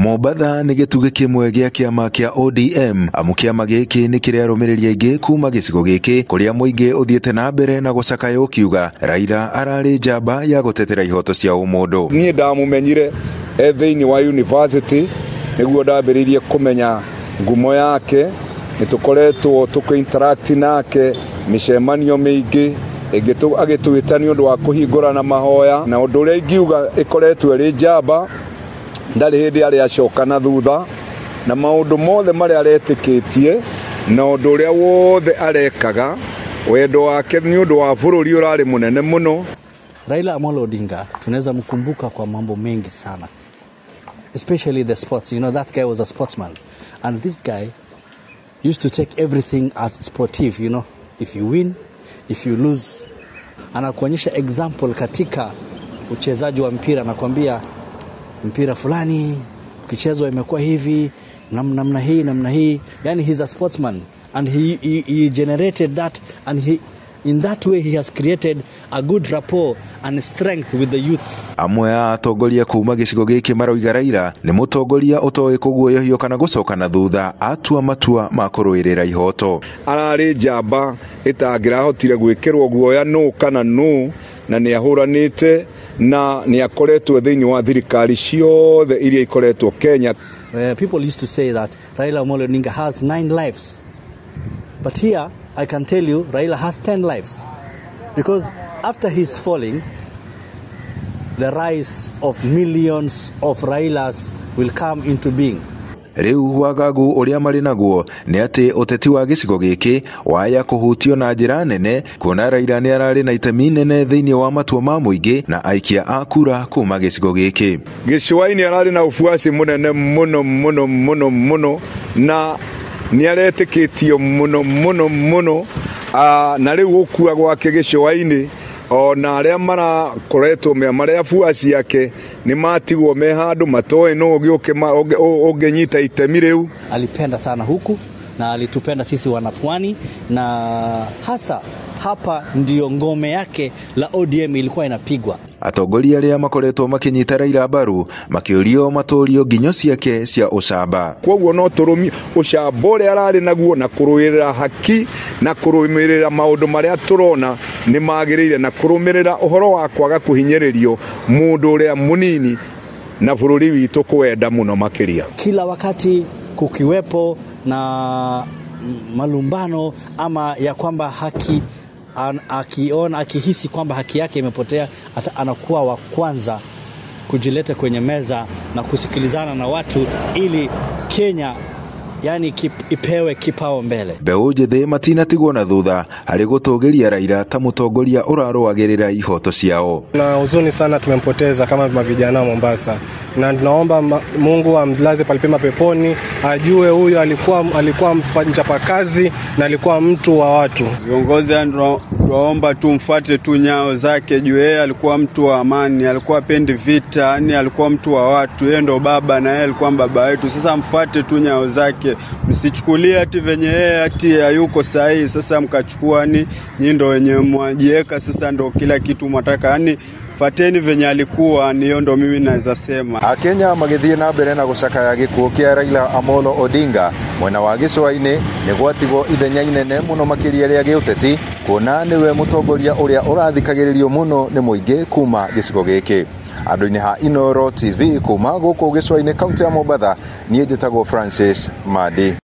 Mombatha nĩ gĩtugĩ kĩmwe gĩa kĩama kĩa ODM, amu kĩama gĩkĩ nĩ kĩrĩ arũmĩrĩri aingĩ kuma gĩcigo gĩkĩ kũrĩa mũingĩ ũthiĩte na mbere na gũcakaya ũkiuga Raila ararĩ njamba ya gũtetera ihoto cia ũmũndũ. Niĩ ndamũmenyire e thĩinĩ wa university, nĩguo ndambĩrĩirie kũmenya ngumo yake, nĩ tũkoretwo tũkĩ-interact nake mĩcemanio mĩingĩ ĩngĩ agĩtwĩta nĩ ũndũ wa kũhingũrana mahoya, na ũndũ ũrĩa ingiuga ĩkoretwo ĩrĩ njamba, ndarĩ hĩndĩ arĩ acoka na thutha, na maũndũ mothe marĩa aretĩkĩtie na ũndũ ũrĩa wothe arekaga, wendo wake nĩ ũndũ wa bũrũri ũrarĩ mũnene mũno. Raila Amolo Odinga tunaweza mkumbuka kwa mambo mengi sana, especially the sports. You know, that guy was a sportsman, and this guy used to take everything as sportive. You know, if you win, if you lose. Anakuonyesha example katika uchezaji wa mpira, anakuambia mpira fulani ukichezwa imekuwa hivi, namna hii, namna hii. Yani he's a sportsman, and he generated that, and he in that way he has created a good rapport and strength with the youths. Amwe a atongoria kuma gĩcigo gĩkĩ maroiga Raila nĩ mũtongoria ũtoĩ kũguoyohio kana gũcoka na thutha atua matua ma kũrũĩrĩra ihoto. Ararĩ njamba ĩtangĩrahotire gwĩkĩrwo guoya nũ kana nũ, na nĩ ahũranĩte na nĩ akoretwo thĩinĩ wa thirikari ciothe iria ikoretwo Kenya. People used to say that Raila Amolo Odinga has 9 lives, but here I can tell you Raila has 10 lives, because after his falling, the rise of millions of Railas will come into being. Rĩu wagagu ũrĩa marĩ naguo nĩ atĩ ũteti wa gĩcigo gĩkĩ waya kũhutio na njĩra nene, kuona Raila nĩ ararĩ na itemi nene thĩinĩ wa matua ma mũingĩ na aikia a kura kuma gĩcigo gĩkĩ. Gĩcũa-inĩ ararĩ na ũbuaci mũnene mũno mũno mũno mũno, na nĩ aretĩkĩtio mũno mũno mũno, na rĩu gũkua gwake gĩcũa-inĩ ona arĩa marakoretwo marĩ abuaci ake nĩ matigwo me handũ matoĩ nũ ũngĩũke ũngĩnyita itemi rĩu. Alipenda sana huku na alitupenda sisi wanapwani, na hasa hapa ndio ngome yake la ODM ilikuwa inapigwa. Atongoria arĩa makoretwo makĩnyita Raila mbaru makĩũrio matũrio nginyo ciake cia ũcamba. Kwoguo no tũrũmie ũcamba ũrĩa ararĩ naguo na kũrũĩrĩra haki na kũrũmĩrĩra maũndũ marĩa tũrona nĩ magĩrĩire, na kũrũmĩrĩra ũhoro wa kwaga kũhinyĩrĩrio mũndũ ũrĩa mũnini na bũrũri witũ kwenda mũno makĩria. Kila wakati kukiwepo na malumbano ama ya kwamba haki, akiona akihisi kwamba haki yake imepotea, anakuwa wa kwanza kujileta kwenye meza na kusikilizana na watu ili Kenya yani ipewe kipao mbele. Mbeũ njĩthĩ matinatigwo na thutha harĩ gũtũgĩria Raila ta mũtongoria ũrarũagĩrĩra ihoto ciao. Na huzuni sana tumempoteza kama mavijana wa Mombasa, na tunaomba Mungu amlaze palipema peponi, ajue huyu alikuwa mchapakazi na alikuwa mtu wa watu. Viongozi tunaomba tumfuate tu nyao zake, juu yeye alikuwa mtu wa amani, alikuwa hapendi vita, yani alikuwa mtu wa watu, yeye ndo baba na yeye alikuwa baba wetu. Sasa mfuate tu nyao zake, msichukulie ati venye yeye ati hayuko sahihi sasa mkachukua ni nyinyi ndo wenye mwajieka sasa ndo kila kitu mwataka, yani fateni venye alikuwa, niyo ndo mimi naweza sema. Akenya magĩthiĩ na mbere na gũcakaya gĩkuũ kĩa Raila Amolo Odinga mwena wa gĩcũa-inĩ nĩ gwatigwo ithenya inene mũno makĩria rĩa gĩũteti, kuona nĩwe mũtongoria ũrĩa ũrathikagĩrĩrio mũno nĩ mũingĩ kuma gĩcigo gĩkĩ. Andũ-inĩ ha Inooro TV kuma gũkũ gĩcũa-inĩ kaunti ya Mombatha, niĩ njĩtagwo Francis Madi.